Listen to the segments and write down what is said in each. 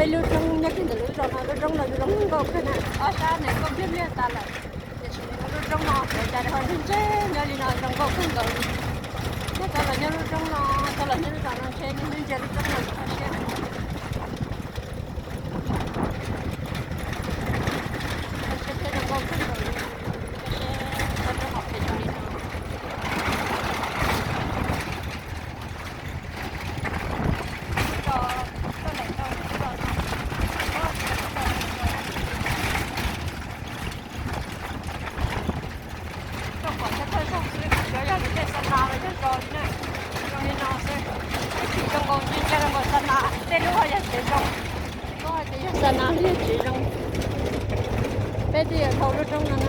Peb lub roob nyob kiag ntawm lub zos no, lub roob no zoo nkauj kawg na, ob sab ntawd nkauj npliag npliag tas lawm. Tiam sis lub roob no ua cas ho ntseg ntseg nyob li no zoo nkauj kawg nkaus li. Nyob tau los nyob lub roob no, tau los nyob lub zos no ntshe ntseg ntseg lub roob no tshaj siab. Tshaj siab thiab zoo nkauj kawg nkaus li. Tshaj siab, tau roob hauv pes zoo li no. Rau pom thawj thawj zaug xwb, xyov yog lub caij xa nas los yog zos li na. Zoo li no xwb, tsis zoo nkaus, ntsia zoo nkaus xa nas, tej lub ho yog tsev zoo, tsis paub hais tias yog xa nas los yog tsev zoo. Peb twb yuav dhau lub roob no na.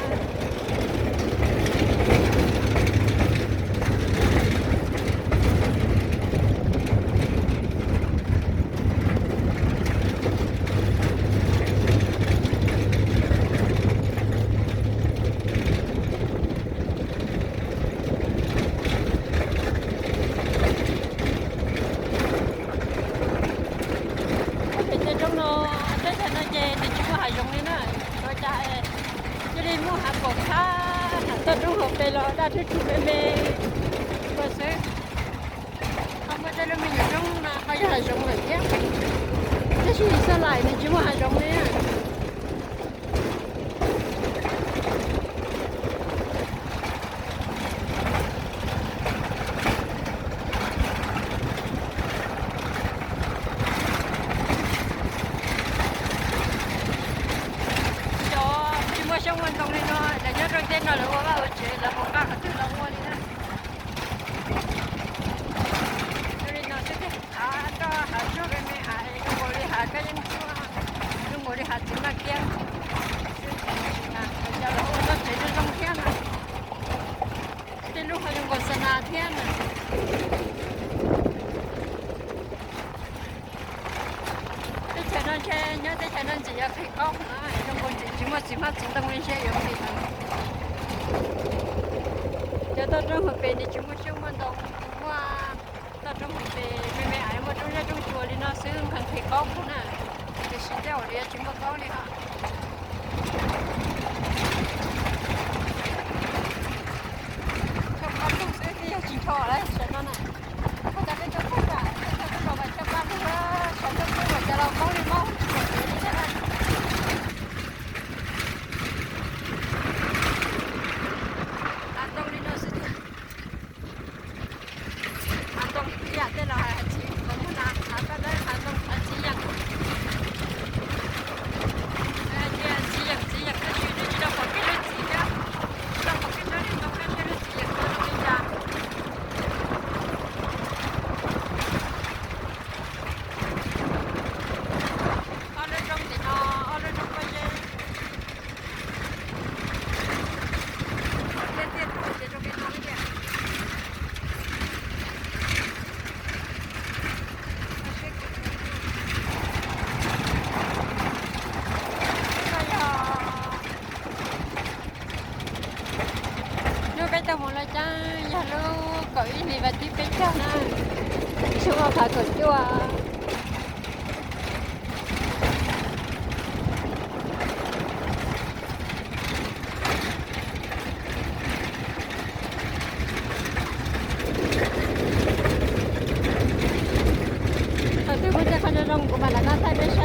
Pem tej roob no, teb chaws no ces nws tsis muaj hav zoov li na, ua cas cia li muaj hav pom khab nram toj roob hauv pes los daj rhuv rhuv me me ua xwb. Ho muaj tej lub me nyuam roob no ho yog hav zoov lawm thiab, tab sis xab lais nws tsis muaj hav zoov li. Cov tsis muaj xyoob muaj ntoo li no, lawv nyob rau teb no lawv ua vaj ua tsev, lawv mus nqa qhov twg los ua li na. Zoo li no xwb tiag, hav roj hav tsuag me me, hav zoo nkaus li hav kab yeeb tsuab, zoo nkaus li hav txiv naj kiab. Xwb, ua cas los ua txoj tsev zoo zoo thiab na. Tej lub ho zoo nkaus xa nas thiab na. Teb chaws no ntshe nyob teb chaws no ntxim yuav qhis qaub na, zoo nkaus ntxim tsis muaj txiv hmab txiv ntoo li ntshe yuav qhis lawm. Cov toj roob hauv pes nws tsis muaj xyoob muaj ntoo, muaj toj roob hauv pes me me, muaj roob zeb roob tsuas li no xwb, nqhis qaub kawg na. Tiam sis tej zaum yuav tsis muaj qaub li os. Tsho qab ntuj xwb twb yog tsis nrho lawm sawv no na. Ua cas peb tuaj txog pem, peb tuaj txog pem tsho qab ntuj, sawv tuaj peb ua cas los qaub li mob tsis pom kev li thiab na. Hav ntoo li no xwb tiag. Hav ntoo ib yam tej los hav txiv, qhov muag na, hav paj dawb, hav ntoo, hav txiv yeem. Hais tias txiv yeem, txiv yeem tab sis nws tsis tau pom kiag lub txiv thiab, tsis tau pom kiag lub ntoo thiab, lub txiv yeem ua zoo li cas. Ob lub roob tim no, ob lub roob pob zeb. Tiaj tiaj tuaj ces rau pem no thiab tiag. Hnub peb tau mus los cas yog lub kaum ib hlis vas thib peb caug na, xyoo ob phav kaum cuaj. Thaum twg muaj tej qhov zoo zoo kuv mam los noj thaij peb saib.